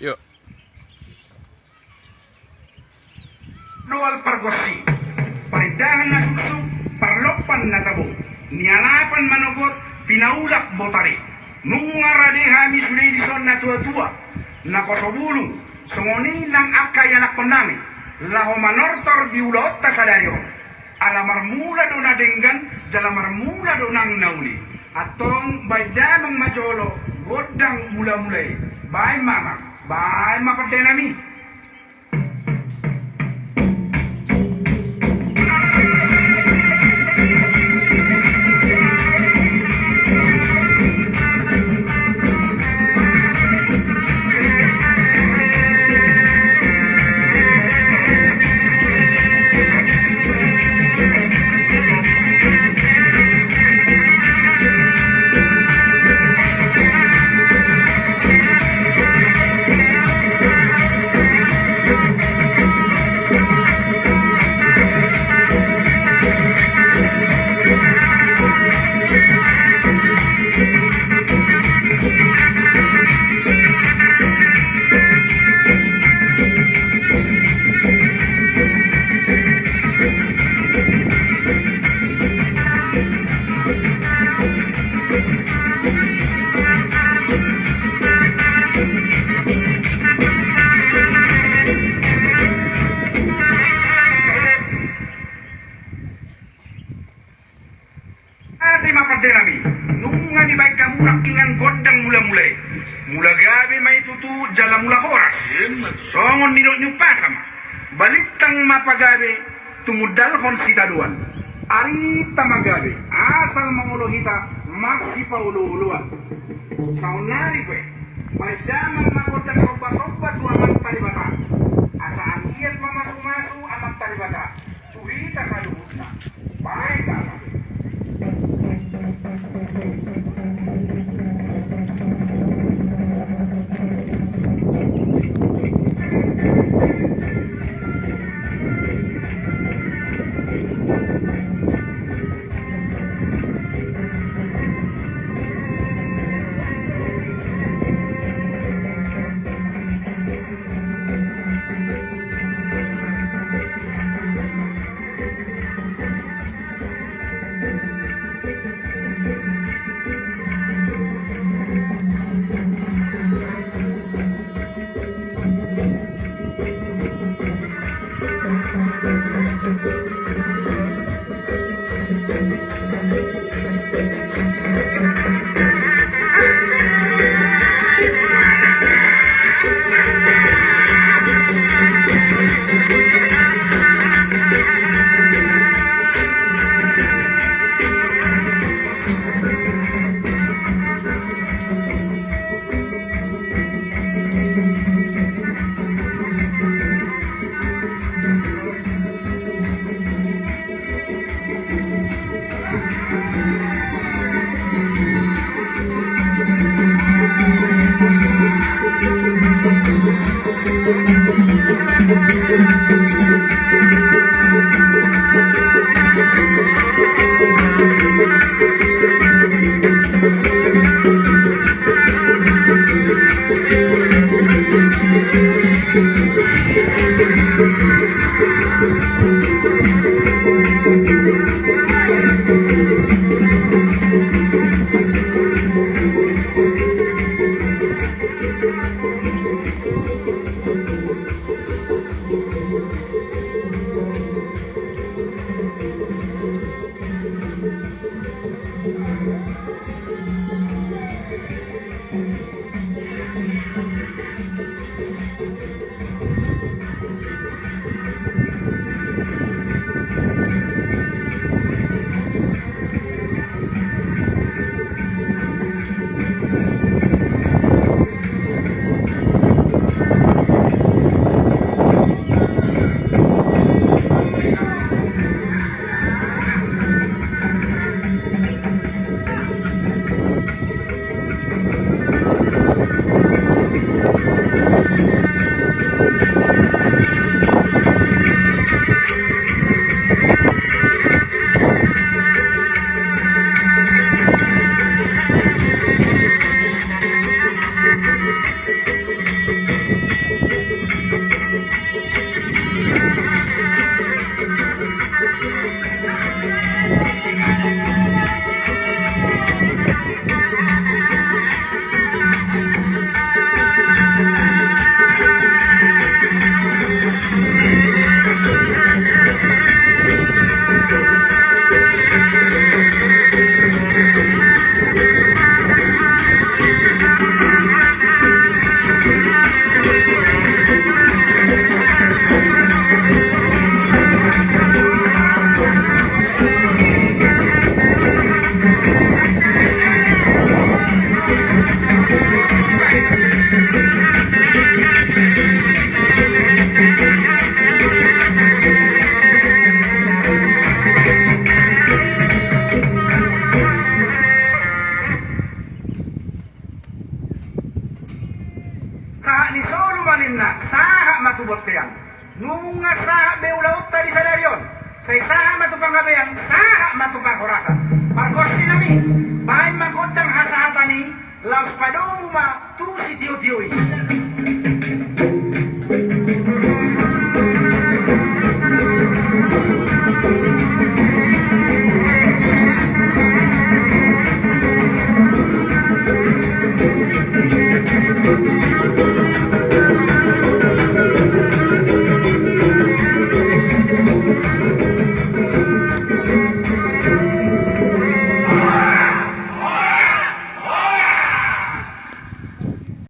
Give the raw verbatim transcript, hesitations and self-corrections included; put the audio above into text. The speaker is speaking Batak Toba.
Yo. Doal pargonsi, parindahan na suksuk, parlompan na tabo, nialapan manogot, pinaulak botari. Nunga rade hami sude dison na tuatua, na poso bulung, songon i nang angka ianakhonnami, laho manortor di ulaonta sadari on. Ala marmula do na denggan, jala marmula do nang na uli. Antong baen damang ma jolo gondang mulamula i. Baen ma amang, baen ma pandenami. Ate ma pandenami, nunga dibaen hamu nangkiningan gondang mulamula i. Mula gabe ma i tutu jala mula horas. Songon nidok ni umpasa ma, balintang ma pagabe, tumundalhon sitadoan. Arita ma gabe, asal mangolo hita masipaolooloan. Saonnari pe, baen damang ma gondang sombasomba tu Amanta Debata. Asa anggiat ma masumasu Amanta Debata tu hita saluhutna. Baen damang. ma ninna, sahat ma tu bontean. Nunga sahat be ulaonta di sadari on. Sai sahat ma tu panggabean, sahat ma tu parhorasan. Pargonsi nami, baen ma gondang hasahatan i, laos padomu ma tu sitiotio i.